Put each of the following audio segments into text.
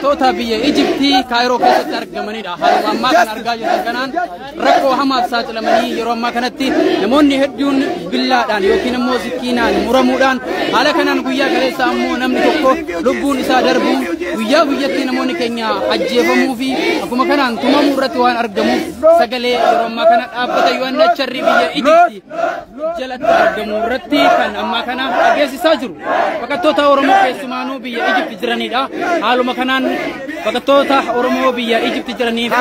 Baqattoota biyya Ijiptii Kaayiroo keessatti argamanidha. Haaluma ammaa kan argaa jirtan kanaan rakkoo hamaaf saaxilamanii yeroo ammaa kanatti namoonni hedduun billaadhaan yookiin immoo sikkiinaan muramuudhaan haala kanaan guyyaa kaleessa ammoo namni tokko lubbuun isaa darbuun guyyaa guyyatti namoonni keenya ajjeefamuu fi akkuma kanaan tumamuu irratti waan argamuuf sagalee yeroo ammaa kana dhaabbata UNHCR biyya Ijiptii jalatti argamu irratti kan ammaa kana dhageessisaa jiru. Baqattoota Oromoo keessumaanuu biyya Ijipti jiranidha. Haaluma kanaan baqattoota Oromoo biyya Ijipti jiraniif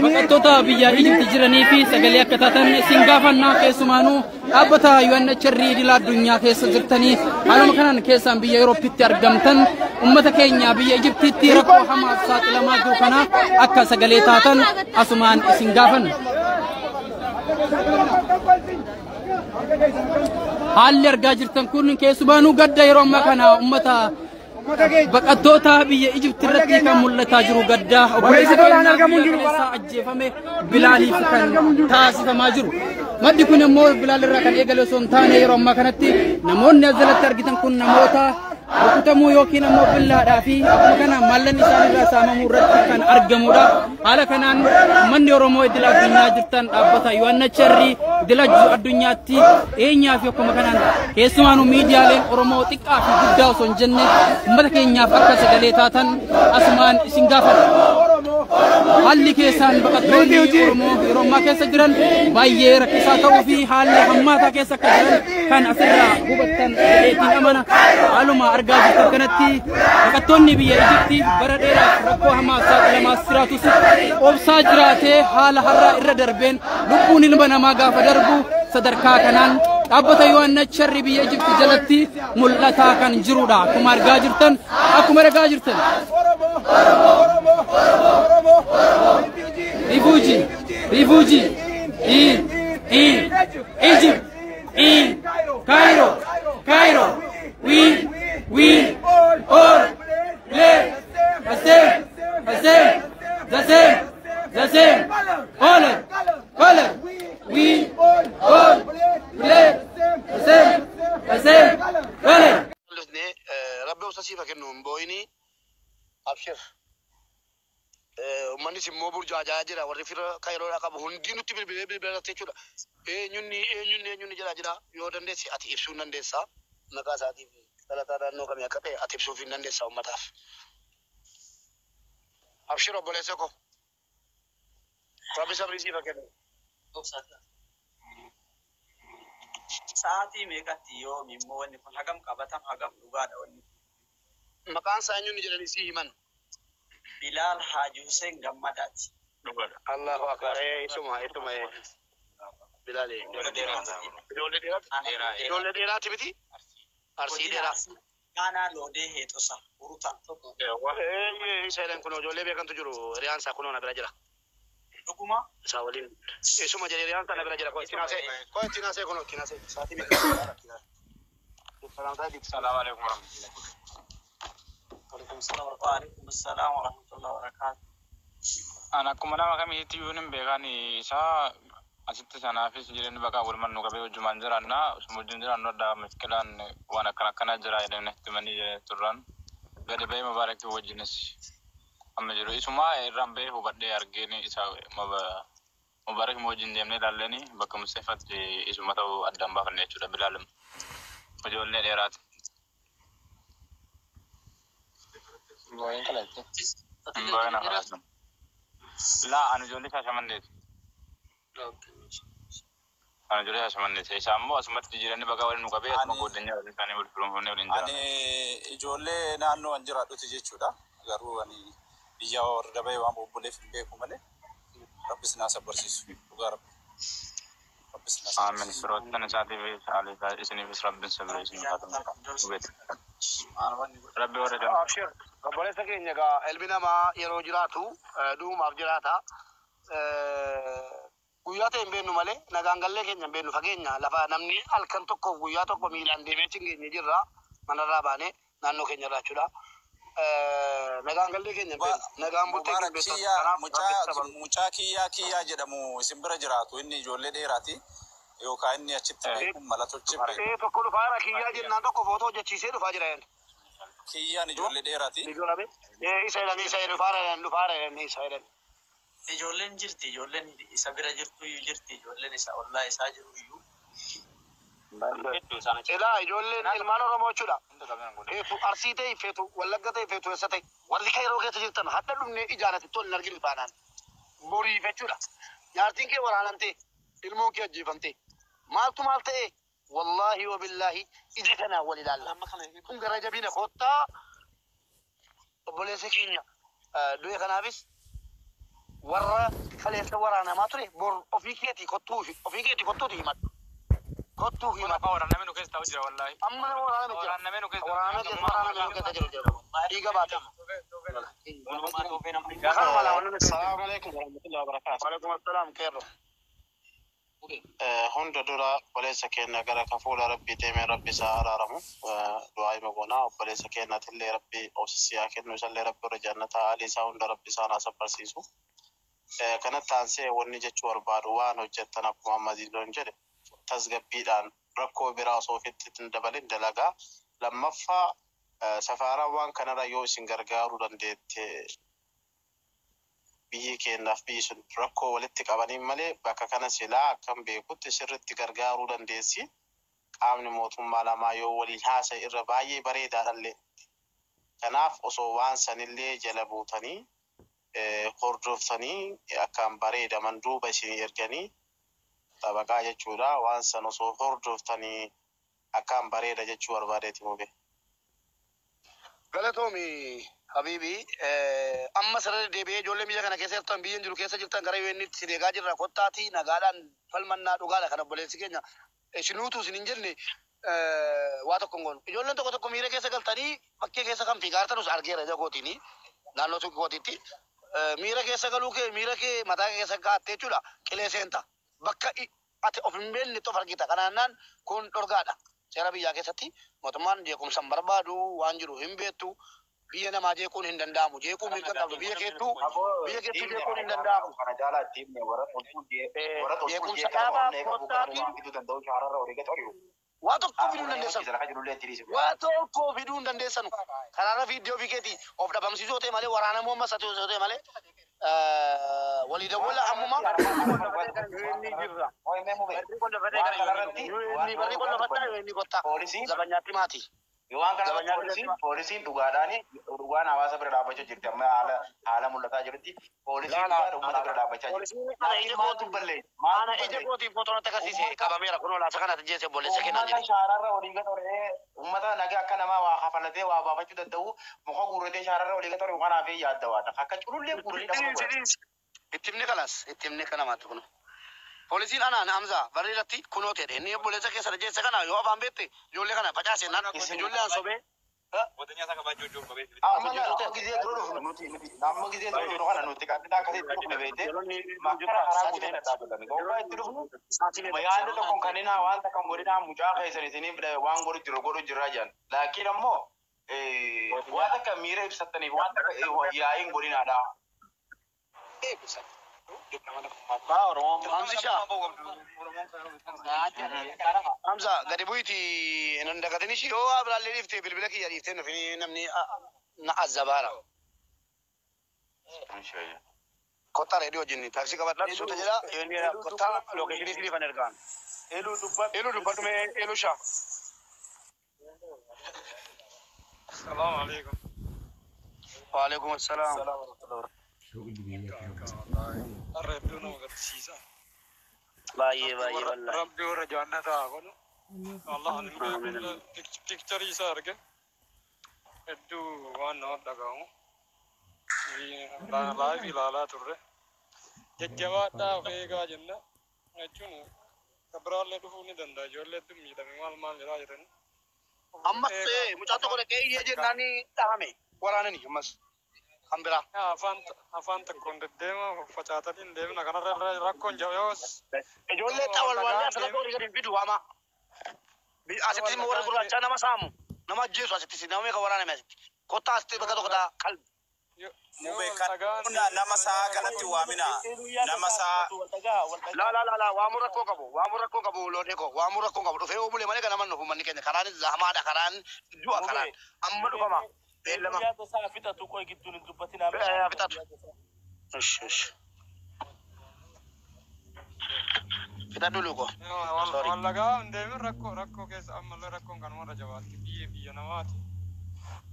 baqattoota biyya Ijipti jiranii fi sagalee akka taatan isin gaafannaa keessumaanuu dhaabbata UNHCR idila addunyaa keessa jirtanii haaluma kanaan keessaan biyya Awurooppitti argamtan ummata keenya biyya Ijiptiitti rakkoo hamaaf saaxilamaa jiru kana akka sagalee taatan asumaan isin gaafanna. Haalli argaa jirtan kun keessumaanuu gadda yeroo ammaa kana ummata baqattoota biyya Ijipti irratti kan mul'ataa jiru gadda obboleessa keenya biyya kaleessa ajjeefame Bilaaliif kan taasifamaa jiru. Maddi kun immoo Bilaal irraa kan eegale osoo hin taane yeroo ammaa kanatti namoonni as jalatti argitan kun namoota rukutamuu yookiin ammoo billaadhaa fi akkuma kana maallaqni isaanirraa saamamuu irratti kan argamudha. Haala kanaan uummanni Oromoo idila addunyaa jirtan dhaabbata UNHCR idila addunyaatti dhiyeenyaa fi akkuma kanaan keessumaanuu miidiyaaleen Oromoo xiqqaa fi guddaa osoo hin jenne uummata keenyaaf akka sagalee taatan asumaan isin gaafadha. Haalli keessaan baqattoonni Oromoo yeroo ammaa keessa jiran baay'ee rakkisaa ta'uu fi haalli hammaataa keessa akka jiran kan asirraa hubattan jedheetiin amana. Haaluma argaa jirtan kanatti baqattoonni biyya Ijipti bara dheeraaf rakkoo hamaa saaxilamaa jiraatus obsaa jiraatee haala har'aa irra darbeen lubbuun ilma namaa gaafa darbu sadarkaa kanaan dhaabbata UNHCR biyya Ijipti jalatti mul'ataa kan jirudha. Akkuma argaa jirtan akkuma argaa jirtan. Refugee, refugee, in, in, Egypt, in, Cairo, Cairo, we, all, play, the same, the same, the same, the same, all, color, we, all, play, the same, the same, color. Rabbi obsa siif haa kennu hin boo'ini. Abshir. Uummannis immoo burjaajaa jira warri fira kaayiroodhaa qabu hundi nutti bilbilee bilbilee jechuudha. Eenyunni eenyunni eenyunni jedhaa jira yoo dandeesse ati ibsuu hin dandeessa. Maqaa isaatiif dhalataa naannoo kamii akka ta'e ati ibsuuf hin dandeessa uummataaf. Abshir obboleessa koo. Rabbi sabrii siif haa kennu. Sa'aatii meeqatti yoomi immoo wanni kun hagam qabatama hagam dhugaadha wanni kun. Maqaan isaa eenyunni jedhanii sii himan. Bilaal Haaji Hussein Gammadaati. Allahu akbar. Isuma isuma Bilaal. Ijoollee dheeraati. Ijoollee dheeraati miti? Arsii dheeraa. Aanaa Loodee Heexosa Uruta. Isa jedhan kun ijoollee beekantu jiru. Hiriyaan isaa kunoo na bira jira. Dhuguma Isaa waliin. Isuma jedhee hiriyaan isaa na bira jira. Koo ittiin haasee. Koo ittiin haasee kunoo ittiin haasee. Sa'aatii meeqa? Salaamu alaikum warahmatullahi. Waalaikum salaam warahmatullahi wabarakaatu. An akkuma nama kamiitti iyyuu hin beekan isaa asitti sanaafis jireenya bakka wal mannu qabee hojjumaan jiraanna osuma wajjin jiraannu adda miskilaan waan akkana akkana jira jedhanii natti himanii turran gadi ba'ee mubaarakii wajjinis amma jiru isuma irraan ba'ee hubadhee argeen isa mubaarakii wajjin deemnee ilaalleeni bakka Musteefatti isuma ta'uu addaan baafanne jechuudha Bilaalum ijoollee dheeraati. Hin boo'in. Laa ani ijoollee Shaashamanneeti. Ani ijoollee Shaashamanneeti. Isaan immoo asumatti jireenya bakka waliin nu qabee asuma goddanyaa waliin isaanii wal firoomfamnee waliin Ani jiraanna. ijoollee naannoo an jiraadhuti jechuudha. Garuu ani biyya warra bahee waan bobboleef hin beeku malee Rabbi sinaa sabbarsiisu. Dhugaa Rabbi. Rabbi sinaa Aamin. sabbarsiisu. Firoottan isaatiif haala isiniifis Rabbiin sabira isin haa ta'u. Rabbi warra jala. Abshir. Obboleessa keenya egaa ilmi namaa yeroo jiraatu du'umaaf jiraata. Guyyaa ta'e hin beeknu malee nagaan gallee keenya hin beeknu fageenya lafa namni halkan tokkoof guyyaa tokko miilaan deemee achi hin geenye jirra manarraa baanee naannoo keenya irraa jechuudha. Nagaan gallee keenya hin beeknu nagaan bultee keenya hin Mubaarak beeknu kiyyaa kanaaf Rabbi mucaa sabaru. mucaa kiyyaa kiyyaa jedhamu isin bira jiraatu inni ijoollee dheeraati yookaan inni achitti beeku mala tolchee beeku. Tokko dhufaa jira kiyyaa jennaan tokko footoo hojjechiisee dhufaa jira. Kiyyaan ijoollee dheeraati. Viidiyoo dhabe. Isa jedhanii isa jedhu faara jedhan dhufaara jedhanii isa jedhan. Ijoolleen jirti, ijoolleen isa bira jirtu iyyuu jirti, ijoolleen isa ollaa isaa jiru iyyuu. Hedduu isaan achi. Ilaa ijoolleen ilmaan Oromoo jechuudha. Hunda qabeen godhe. Feetu Arsii ta'e, feetu Wallagga ta'e, feetu eessa ta'e, warri Kairoo keessa jirtan hadda dhumnee ijaan asitti wal hin arginu taanaan. Boriif jechuudha. Jaartiin kee waraanamtee, ilmoon kee ajjeefamtee, maaltu maal ta'e, wallaahi wabillaahi ija kanaan wal ilaalla. Kun gara jabina kottaa obboleessa keenya du'e kanaafis warra kaleessa waraanamaa ture bor ofii keetii kottuu ofii keetii kottuuti himadhu. Kottuu himadhu. Waraannamee nu keessa taa'u jira wallaahi. Amma nama waraaname jira. Waraannamee nu keessa Waraaname keessa waraaname nu keessa jiru jira. Dhiiga baate. Walumaa toofee namni Kanuma laa wanni nuti. Assalamu alaikum warahmatullahi wabarakatuh. Waalaikum assalaam keerro. Hunda dura obboleessa keenya gara ka fuula rabbii deemee rabbi isaa araaramu du'aa hima goonaa obboleessa keenyatillee rabbi obsisii haa kennu isallee rabbi irra jannataa haalli isaa hunda rabbi isaan haa sabbarsiisu. Kanatti aansee wanni jechuu barbaadu waan hojjettan akkuma amma Ziiloon jedhe tasgabbiidhaan rakkoo biraa osoo ofitti hin dabalin dalagaa. Lammaffaa safaaraan waan kanarra yoo isin gargaaruu dandeette biyyi keenyaaf biyyi sun rakkoo walitti qabaniin malee bakka kana silaa akkam beekutti sirritti gargaaruu dandeessi. Qaamni mootummaa lamaa yoo waliin haasa'e irra baay'ee bareedaadhallee. Kanaaf osoo waan sanillee jala buutanii hordoftanii akkaan bareedaman duuba isin erganii xabaqaa jechuudha. Waan san osoo hordoftanii akkaan bareeda jechuu barbaadeeti mube. Galatoomi Habiibi amma sirrii deebi'ee ijoollee biyya kana keessa jirtan biyya jiru keessa jirtan gara UN'tti si deegaa jirra kottaatii nagaadhaan falmannaa dhugaadha kan obboleessi keenya isinuutu isin hin jenne waa tokko hin goonu. Ijoolleen tokko tokko miira keessa galtanii bakkee keessa kan fiigaa jirtanus argeera ija kootiini naannoo sun kootiitti miira keessa galuu kee miira kee mataa kee keessa kaa'attee jechuudha qilee seenta bakka ati of hin beekne of argita kanaannaan kun dhorgaadha. Seera biyyaa keessatti mootummaan jeequmsa hin barbaadu waan jiru hin beektu biyya namaa jeequun hin danda'amu jeequun mirga qabdu biyya keettuu biyya keettuu jeequun hin danda'amu. Kana caalaa itti himne warra tolchuu warra tolchuu Jeequmsa jeeqama dhaabaa onnee qabu kana kottaatiin waan fiduu danda'u shaararra horii gad ori'u. waa tokko fiduu hin dandeessan. Lafa jirullee itti dhiisu. Waa tokko fiduu hin dandeessanu. Karaarra fiiddee ofii keetii of dhabamsiisoo ta'e malee waraanamuu ammas ati osoo ta'e malee walii dawwala ammuma inni jirra. Waan kanarratti Inni barri qollofadhaa yoo inni kottaa. poolisiin Zabanyaatti maati. waan kanarratti poolisiin poolisiin dhugaadhaan dhugaan hawaasa bira dhaabbachaa jirti amma haala haala mul'ataa jirutti poolisiin dhugaan uummata bira dhaabbachaa jirti. Poolisiin ana ija Maaltu kootiin balleesse? ana ija kootiin fotoon natti agarsiise qabameera kunoo laasa kanatti jeese obboleessa kennaa Uummata jedhe. shaararra olii gad horee uummata nagaa akka namaa waa kafalatee waa baafachuu danda'u muka guurratee shaararra olii gad horee kanaaf yaadda waan akka culullee guurree dhabama godha. Itti himni kalaas itti himni kanamaatti kunoo. Poolisiin anaan Hamza barri irratti kunoo ta'e inni obboleessa keessa jeesse kana yoo afaan beekte ijoollee kana facaase naan ijoollee aan sobee. Godinyaa isaa kabajuu ijoon qabee. Amma amma gizee dura dhufnu nuti nuti amma gizee dura dhufnu kana nuti qabxii akkasitti dhufne beekte makkara karaa guutee dhadhaabatan. Gowwaa itti dhufnu yaadni tokko kan inni waan takka hin godhinaa mucaa keessan isiniif waan godhu jiru godhu jirraa jedhan. Laakiin ammoo waan takka miira ibsattaniif waan takka yaa'iin godhinaadha. Hamzisha Hamza gadi bu'iti hin dagatin ishii yoo waa biraallee dhiifte bilbila kiyya dhiiftee nufi namni na azzabaara. Kottaa reedii wajjin taaksii qabadhaa suuta jedha inni kottaa lookeeshinii isiniif an ergaan. Eluu dubbadhu. Elu dubbadhu mee elu shaa. Salaamu alaikum. Waalaikum assalaam. Har'a hedduu nama gaddisiisa. Baay'ee baay'ee wallaahi. Rabbi warra jannata haa godhu. Allah ani pikcharii isaa arge hedduu waan nama dhaga'amu. Laayivii ilaalaa turre. Jajjabaadhaa of eegaa jenna. Jechuun biraallee dhufuu ni danda'a. Ijoollee hedduu miidhame maal maal jedhaa jirani. Ammas mucaa tokko dhaqee iyyee jennaan dhahame waraanani ammas kan biraa. Afaan afaan tokkoon deddeema facaatanii hin deemna kanarra rakkoon jira yoos. Ijoollee xawalwaallee asirratti horii gadi hin fidu waama. Asitti immoo warri gurraachaa nama saamu nama ajjeesu asitti nama meeqa waraaname asitti. Kottaa asitti bakka tokko ta'a qalbi. Yoo Mubee wal dhagaan kan nama sa'a kanatti waamina. Nama sa'a La la la la waamu rakkoo qabu, waamu rakkoo qabu, loonee koo waamu rakkoo qabu. Dhufee oomule malee ganama nuuf manni keenya karaan zahamaadha, karaan du'a, karaan amma dhufama beellama. Yaada isaa fixatu qoy, gidduun hin dubbatinaa. Fixatu. Ish ish. Fixadhu luko. Sorry. Wallagaa hin deemin, rakkoo keessa ammallee rakkoon kanumarra jabaatti, biyya namaati.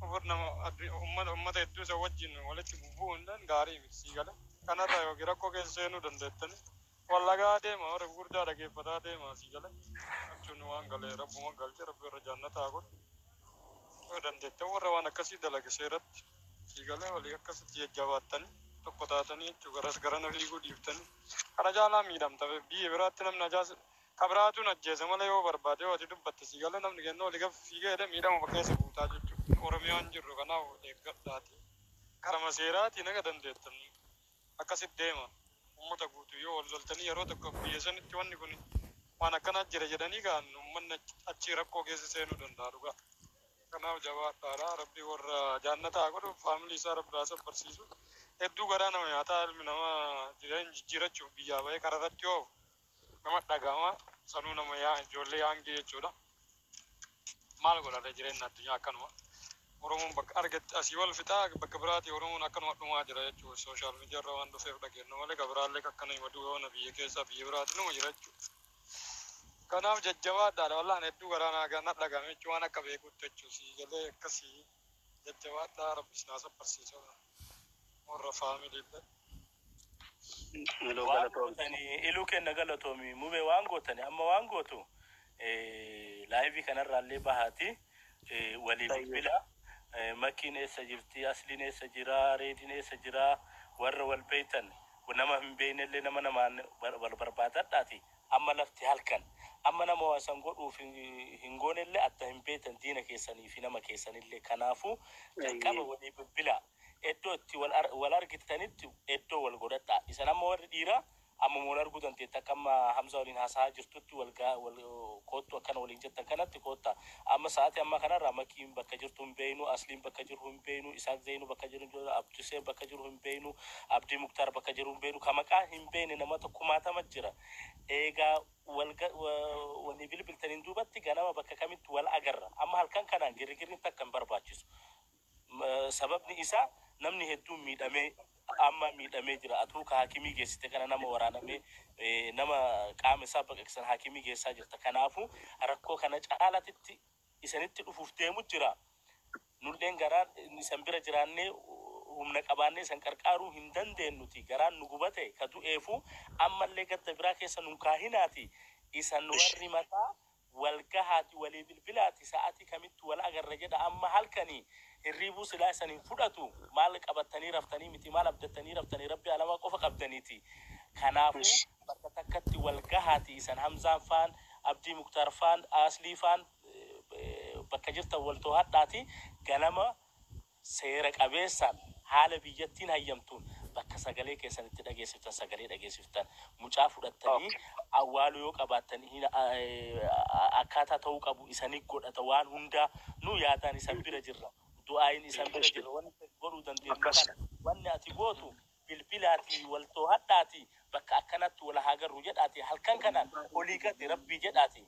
Ufur nama ummata hedduu isa wajjin walitti bubu'uun gaarii miti, sii gala. Kanarra yookiin rakkoo keessa seenuu dandeettani. Wallagaa deema, warra gurguddaa dhageeffataa deema, sii gala. Jechuun waan galee rabbuma galche, rabbi irra jannataa godhu. Yoo dandeettan warra waan akkasii dalage seeratti, sii galee, walii akkasitti jajjabaattanii tokko taatanii jechuudha, garas garana fiiguu dhiiftanii. Kana caalaa miidhamta biyya biraatti, namni ajaas kabiraatuun ajjeese malee yoo barbaade yoo ati dubbatte, sii galee, namni kennuu olii gaf fiigee jedhee miidhama keessa buutaa jechuudha. Oromiyaan jirru kanaaf eeggadhaati. Karama seeraatiin aga dandeettan akkasitti deema. Uummata guutuu yoo wal loltanii yeroo tokko biyya sanitti wanni kun waan akkanaa jira jedhanii kaan uummanni achi rakkoo keessa seenuu danda'a dhugaa. Kanaaf jabaadhaadha. Rabbi warra jaannataa godhu, faamilii isaa rabbi haa sabbarsiisu. Hedduu garaa nama nyaataa, ilmi namaa jireenya jijjiirachuuf biyyaa bahee karaa irratti oofu nama dhaga'ama, sanuu nama yaa ijoollee yaangee jechuudha. Maal godhata, jireenya addunyaa akkanuma. Oromoon bakka argatte asii wal fixaa, bakka biraati Oromoon akkanuma dhumaa jira jechuudha. Social media irra waan dhufeef dhageenyu malee gabiraallee akkana hima du'oona biyya keessaa biyya biraati numa jira jechuudha. Kanaaf jajjabaadhaadha, wallaan hedduu garaa naa na dhaga'ame jechuun waan akka beekutti jechuudha. Sii galee, akkasii jajjabaadhaa, rabbis naa sabbarsiisa warra faamiliillee. Iluu Waan galatoomi. gootanii, iluu kenna, galatoomi. Mubee, waan gootani amma waan gootu live kanarraallee bahaati walii bilbila. Makiin eessa jirti, Asliin eessa jira, Reediin eessa jira, warra wal beeytan, nama hin beeynellee nama namaan wal barbaadadhaati. Amma lafti halkan, amma nama waa san godhuuf hin goonellee adda hin beeytan, diina keessanii fi nama keessanillee. Kanaafuu jalqaba walii bilbila, iddoo itti wal argitanitti iddoo wal godhadha. Isan amma warri dhiiraa amma wal arguu dandeetta, akka amma Hamza waliin haasa'aa jirtutti wal wal koottu, akkana waliin jettan kanatti kootta. Amma sa'aatii amma kanarraa Makiin bakka jirtu hin beeynu, Asliin bakka jiru hin beeynu, Isaaq Zeynu bakka jiru hin beeynu, Abduseen bakka jiru hin beeynu, Abdii Muktaar bakka jiru hin beeynu, ka maqaa hin beeyne nama kumaatama jira. Eegaa wal walii bilbiltaniin duubatti ganama bakka kamitti wal agarra. Amma halkan kanaan girgirri takka hin barbaachisu. Sababni isaa namni hedduun miidhamee, amma miidhamee jira. Atuu ka hakimii geessite kana nama waraanamee, nama qaama isaa baqaqsan hakimii geessaa jirta. Kanaafuu rakkoo kana caalatitti isanitti dhufuuf deemu jira. Nulleen garaan isan bira jiraannee humna qabaannee isan qarqaaruu hin dandeenyuti. Garaan nu gubate ka du'eefu ammallee gadda biraa keessa nun kaahinaati. Isan warri mataa wal gahaati, walii bilbilaati, sa'aatii kamitti wal agarra jedha. Amma halkanii hirriibuu silaa isan hin fudhatu. Maal qabattanii raftanii miti, maal abdattanii raftanii, rabbi alamaa qofa qabdaniiti. Kanaafuu bakka takkatti wal gahaati, isan Hamzaan faan, Abdii Muktaar faan, Aslii faan, bakka jirtan wal to'adhaati, ganama seera qabeessaan haala biyyattiin hayyamtuun bakka sagalee keessan itti dhageessiftan sagalee dhageessiftan, mucaa fudhattanii awwaaluu yoo qabaattan akkaataa ta'uu qabu isanii godhata. Waan hundaa nu yaadaan isan bira jirra, du'aayin isan bira jirra. Wanni godhuu dandeenyu kana, wanni ati gootu bilbilaatii wal to'adhaati, bakka akkanatti wal haa garru jedhaati, halkan kanaan olii gadi rabbii jedhaati.